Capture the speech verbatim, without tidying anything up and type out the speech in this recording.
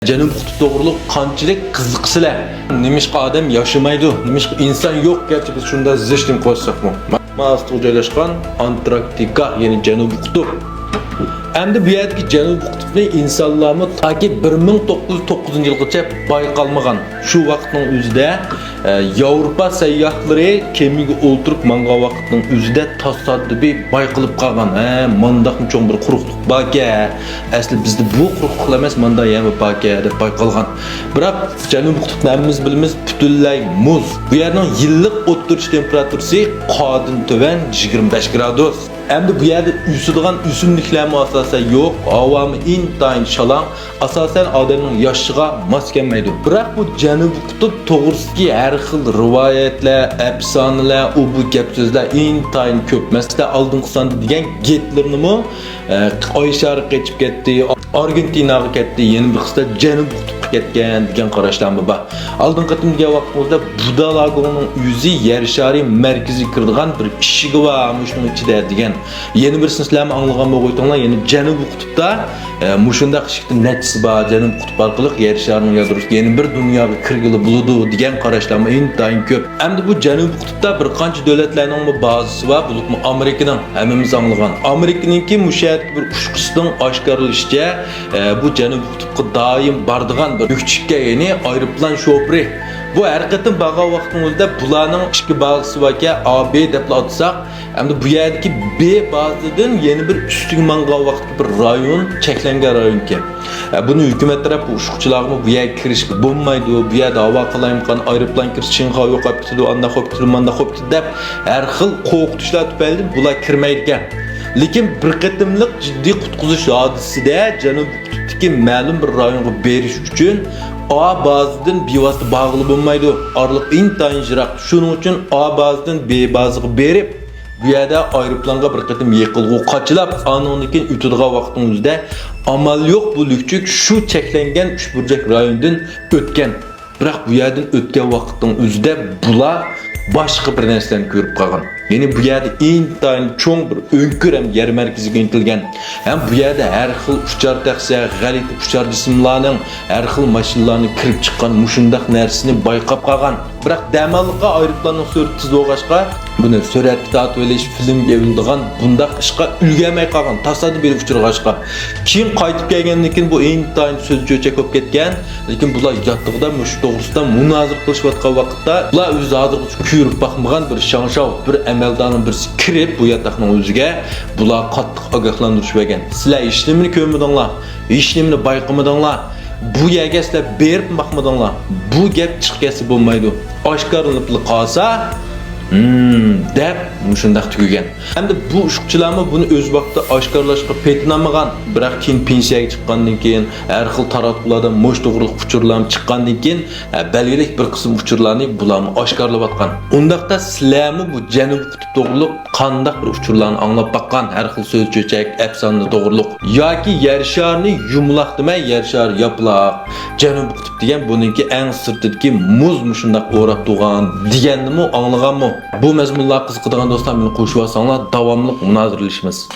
جەنۇبىي قۇتۇپ توغرۇلۇق قانچىلىك قىزىقىسىلەر؟ نېمىشقا ئادەم ياشىمايدۇ؟ نېمىشقا ئىنسان يوق؟ گەرچە بىز شۇنداق زىچ نېمە قوشساقمۇ. مانا ئاستىغا جايلاشقان ئانتاركتىكا، يەنى جەنۇبىي قۇتۇپ. ئەمدى بۇ يەردىكى جەنۇبىي قۇتۇپنى ئىنسانلارمۇ تاكى بىر مىڭ توققۇز يۈز توققۇزىنچى يىلغىچە بايقالمىغان. شۇ ۋاقىتنىڭ ئۆزىدە، ئە، ياۋروپا سەيياھلىرى كېمىگە ئولتۇرۇپ ماڭغان ۋاقىتنىڭ ئۆزىدە تاسادىپىي بايقىلىپ قالغان. ھە، مانداقمۇ چوڭ بىر قۇرۇقلۇق باركەن. ئەسلى بىزدە بۇ قۇرۇقلۇقلا ئەمەس، ماندا يەنە باركەن دەپ بايقالغان. بىراق جەنۇبىي قۇتۇپنى ھەممىمىز بىلىمىز، پۈتۈنلەي مۇز. بۇ يەرنىڭ يىللىق ئوتتۇرىچە تېمپېراتۇرىسى قادىن تۆۋەن يىگىرمە بەش گرادۇس. ئەمدى بۇ يەردە ئۆسىدىغان ئۆسۈملۈكلەرمۇ ئاساسەن يوق، ھاۋامۇ ئىنتايىن شالاڭ، ئاساسەن ئادەمنىڭ ياشىشىغا ماس كەلمەيدۇ. بىراق بۇ جەنۇبىي قۇتۇپ توغرىسىدىكى ھەر خىل رىۋايەتلەر، ئەپسانىلەر، ئۇ بۇ گەپ سۆزلەر ئىنتايىن كۆپ. مەسىلەن، ئالدىنقى ساندا دېگەن گىتلېرنىمۇ، ئە، ئاي شارىغا قېچىپ كەتتى، ئارگېنتىناغا كەتتى، يەنە بىر قىسىمدا جەنۇبىي قۇتۇپقا كەتكەن دېگەن قاراشلارمۇ بار. ئالدىنقى قېتىم دېگەن ۋاقتىمىزدا بۇدا لاگوڭنىڭ ئۆزى يەر شارى مەركىزىگە كىرىدىغان بىر ئىشىكى بار مۇشۇنىڭ ئىچىدە دېگەن. يەنە بىرسىنى سىلەرمۇ ئاڭلىغان بولغۇيتۇڭلار، يەنە جەنۇبىي قۇتۇپتا، ئە، مۇشۇنداق ئىشىكتىن نەچچىسى بار، جەنۇبىي قۇتۇپ ئارقىلىق يەر شارىنىڭ يادروسىغا يەنە بىر دۇنياغا كىرگىلى بولىدۇ دېگەن قاراشلارمۇ ئىنتايىن كۆپ. ئەمدى بۇ جەنۇبىي قۇتۇپتا بىر قانچە دۆلەتلەرنىڭمۇ بازىسى بار، بولۇپمۇ ئامېرىكىنىڭ، ھەممىمىز ئاڭلىغان. ئامېرىكىنىڭكى مۇشۇ يەردىكى بىر ئۇچقۇچىسىنىڭ ئاشكارىلىشىچە، ئە، بۇ جەنۇبىي قۇتۇپقا دائىم بارىدىغان بىر يۈكچىككە، يەنى ئايروپىلان شوپۇرى. بۇ ھەر قېتىم بارغان ۋاقتىڭىزدا بۇلارنىڭ ئىككى بازىسى باركەن، ئا، بى دەپلا ئاتىساق، ئەمدى بۇ يەردىكى بى بازىدىن يەنە بىر ئۈستىگە ماڭغان ۋاقىتتا بىر رايون، چەكلەنگەن رايونكەن. ئە، بۇنى ھۆكۈمەت تەرەپ بۇ ئۇچقۇچىلارغىمۇ بۇ يەرگە كىرىشكە بولمايدۇ، بۇ يەردە ھاۋا قالايمىقان، ئايروپىلان كىرسە چىڭخاۋ يوقاپ كېتىدۇ، ئانداق بولۇپ كېتىدۇ، مانداق بولۇپ كېتىدۇ دەپ ھەر خىل قورقۇتۇشلار تۈپەيلىدىن بۇلار كىرمەيدىكەن. لېكىن بىر قېتىملىق جىددىي قۇتقۇزۇش ھادىسىسىدە جەنۇبىي قۇتۇپتىكى مەلۇم بىر رايونغا بېرىش ئۈچۈن ئا بازىدىن بىۋاسىتە بارغىلى بولمايدۇ. ئارىلىق ئىنتايىن يىراق. شۇنىڭ ئۈچۈن ئا بازىدىن بى بازىغا بېرىپ، بۇ يەردە ئايروپىلانغا بىر قېتىم يېقىلغۇ قاچىلاپ، ئانىڭدىن كېيىن ئۆتىدىغان ۋاقىتنىڭ ئۆزىدە ئامال يوق، بۇ لۈكچۈك شۇ چەكلەنگەن ئۈچ بۇرجەك رايوندىن ئۆتكەن. بىراق بۇ يەردىن ئۆتكەن ۋاقىتنىڭ ئۆزىدە بۇلار باشقا بىر نەرسىلەرنى كۆرۈپ قالغان. يەنى بۇ يەردە ئىنتايىن چوڭ بىر ئۆڭكۈر ھەم يەر مەركىزىگە ئىنتىلگەن، ھەم بۇ يەردە ھەر خىل ئۇچار تەخسە، غەلىتە ئۇچار جىسىملارنىڭ، ھەر خىل ماشىنىلارنىڭ كىرىپ چىققان مۇشۇنداق نەرسىنى بايقاپ قالغان. بىراق دەماللىققا ئايروپىلاننىڭ سۈرئىتى تېز بولغاچقا، بۇنى سۈرەتكە تارتىۋېلىش، فىلىمگە ئېلىنىدىغان بۇنداق ئىشقا ئۈلگۈرمەي قالغان، تاسادىپىي ئۇچرىغاچقا. كېيىن قايتىپ كەلگەندىن كېيىن بۇ ئىنتايىن سۆز چۆچەك بولۇپ كەتكەن. لېكىن بۇلار ياتىقىدا مۇشۇ توغرىسىدا مۇنازىرە قىلىشىۋاتقان ۋاقىتتا، بۇلار ئۆزى ھازىرغىچە كۆرۈپ باقمىغان بىر شاڭشاۋ، بىر ئەمەلدارنىڭ بىرسى كىرىپ بۇ ياتاقنىڭ ئۆزىگە، بۇلارغا قاتتىق ئاگاھلاندۇرۇش بەرگەن. سىلەر ھېچنېمىنى كۆرمىدىڭلار، ھېچنېمىنى بايقىمىدىڭلار. بۇ يەرگە سىلەر بېرىپ باقمىدىڭلار. بۇ گەپ چىقىپ كەتسە بولمايدۇ. ئاشكارىلىنىپلا قالسا، ھىم، دەپ مۇشۇنداق تۈگىگەن. ئەمدى بۇ ئۇچقۇچىلارمۇ بۇنى ئۆز ۋاقتىدا ئاشكارىلاشقا پېتىنالمىغان، بىراق كېيىن پېنسىيەگە چىققاندىن كېيىن، ھەر خىل تاراتقۇلاردا مۇشۇ توغرىلىق ئۇچۇرلارمۇ چىققاندىن كېيىن، ھە، بەلگىلىك بىر قىسىم ئۇچۇرلارنى بۇلارمۇ ئاشكارىلىۋاتقان. ئۇنداقتا سىلەرمۇ بۇ جەنۇبىي قۇتۇپ توغرۇلۇق قانداق بىر ئۇچۇرلارنى ئاڭلاپ باققان، ھەر خىل سۆز چۆچەك، ئەپسانە توغرۇلۇق ياكى يەر شارىنى يۇمىلاق دېمەي، يەر شارى ياپىلاق، جەنۇبىي قۇتۇپ دېگەن بۇنىڭكى ئەڭ سىرتىدىكى مۇز مۇشۇنداق ئوراپ تۇرغان دېگەننىمۇ ئاڭلىغانمۇ؟ بۇ مەزمۇنلارغا قىزىقىدىغان دوستلار مېنى قوشۇۋالساڭلار، داۋاملىق مۇنازىرىلىشىمىز.